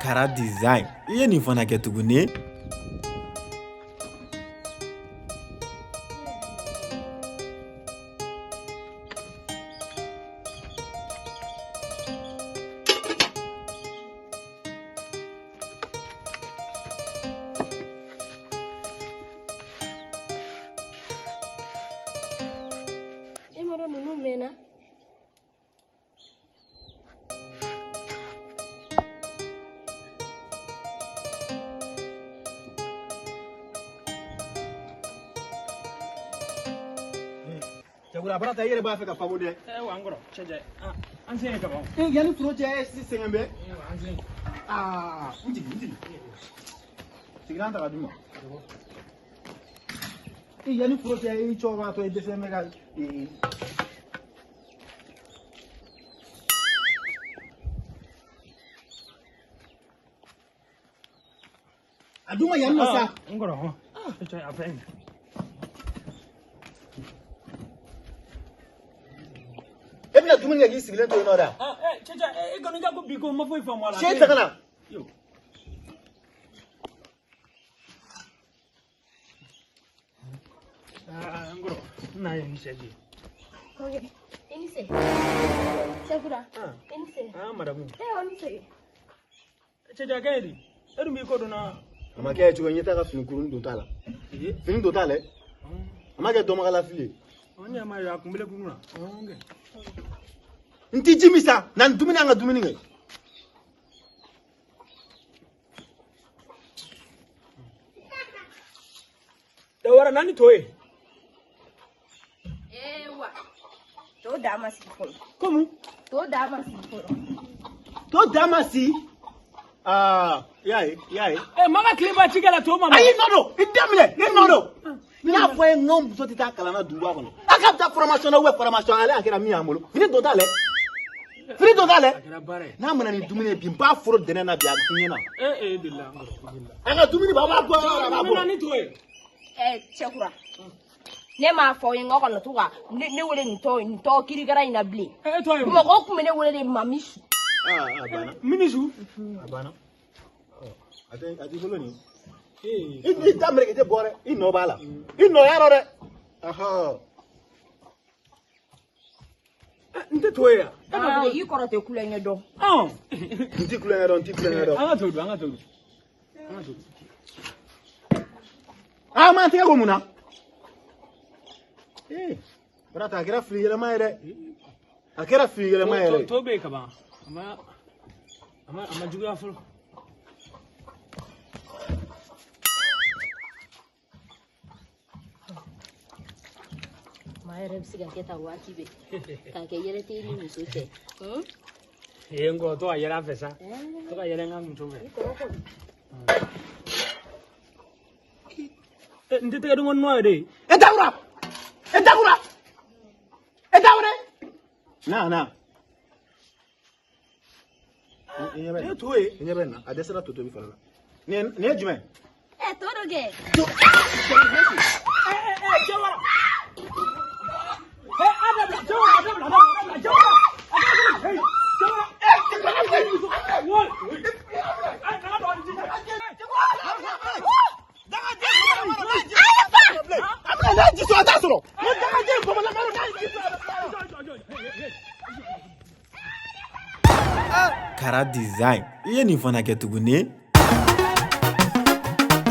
Kara Design, i ye nin fana kɛ tuguni. E m'a dɔn ninnu mɛnna. Cɛkura a bɔra ta i yɛrɛ b'a fɛ ka fabo dɛ. Ayiwa n kɔrɔ cɛcɛ an sen ye kaban. Yanni foro cɛ sɛgɛn bɛ. An sen. Aa n jigin n jigin. Sigilan ta ka d'u ma. Yanni foro cɛ i cɛkɔrɔba tɔ i dɛsɛ bɛ ka. A dun ma yan nɔ sa. N kɔrɔ hɔn. Cɛcɛ a fɛn. E bɛna dumuni kɛ k'i sigilen to yen nɔ dɛ. Cɛcɛ e kɔni ka ko bi ko n ma foyi faamu a la. Sɛ ta ka na. N kɔrɔ n na ye ni sɛ di. Ok, i ni se. Cɛkura, i ni se. Ah madamu. Eh, o ni se. Cɛcɛ a kɛ ye di? E dun b'i kɔ don na. A ma kɛ cogo ɲɛ t'a ka fini kurun don t'a la. Fini don t'a la. A ma kɛ dɔnbagalafili ye. N ɲɛ ma ye a kun bɛlɛ kun na. N ti ji min sa, na ni dumuni an ka dumuni kɛ. Dawara na ni to ye. Eh wa. To da ma sigi fɔlɔ. Komu? To da ma sigi fɔlɔ. To da ma si. Aa i y'a ye i y'a ye. Maa ka tile ba cikɛ la to ma. Ayi nɔ don i daminɛ i nɔ don. N y'a fɔ a ye n ko muso tɛ taa kalan na duguba kɔnɔ. A k'a bɛ taa formation na ou bien formation ale a kɛra min y'an bolo. Fini don t'a lɛ. Fini don t'a lɛ. A kɛra baara ye. N'a mana ni dumuni ye bi n b'a foro dɛnɛ na bi a bɛ ɲɛ na. Ee delila n kɔrɔ delila. A ka dumuni b'a b'a bɔ yɔrɔ a b'a bɔ. N bɛ na ni to ye. Cɛkura. Ne m'a fɔ aw ye n k'aw kana to ka ne wele nin tɔgɔ kirikara in na bilen. E tɔgɔ ye mun? Mɔgɔw tun bɛ ne wele de Mamisu. Aa a banna. Minisu. A banna. A tɛ a t'i bolo nin. I da meleke i tɛ bɔ dɛ. I nɔ b'a la. I nɔ y'a rɔ dɛ. Ɔhɔ. N tɛ to ye yan. I kɔrɔ tɛ kulonkɛ dɔn. N ti kulonkɛ dɔn n ti kulonkɛ dɔn. An ka to dun an ka to dun. An ka to dun. Aa m'an tɛgɛ ko mun na? Ee Barata a kɛra fili yɛlɛma ye dɛ. A kɛra fili yɛlɛma yɛrɛ. To bɛ yen kaban. A ma juguya fɔlɔ. Maa yɛrɛ bɛ se ka kɛ tan waati bɛɛ. K'a kɛ yɛlɛ tɛ i ni muso cɛ. Ee n kɔrɔ to ka yɛlɛ a fɛ sa. To ka yɛlɛ n ka muso fɛ. I kɔrɔ kɔni. N tɛ tɛgɛ dun nɔ ye de. E Dawura! E Dawura! E Dawura! Na na. I ɲɛ bɛ Ne to ye. I ɲɛ bɛ nin na a dɛsɛra to tobi fana la. Nin ye jumɛn? To dɔ kɛ. Cɛwara. A dabila cɛwara a dabila a dabila cɛwara. A dabila cɛwara. Wol. Ayi kana don a ni ji cɛ. A bɛna n'a ji sɔrɔ a t'a sɔrɔ. Ni dagaden bɔbɔla ma n'a ji sɔrɔ. Kara Design, i ye nin fana kɛ tuguni.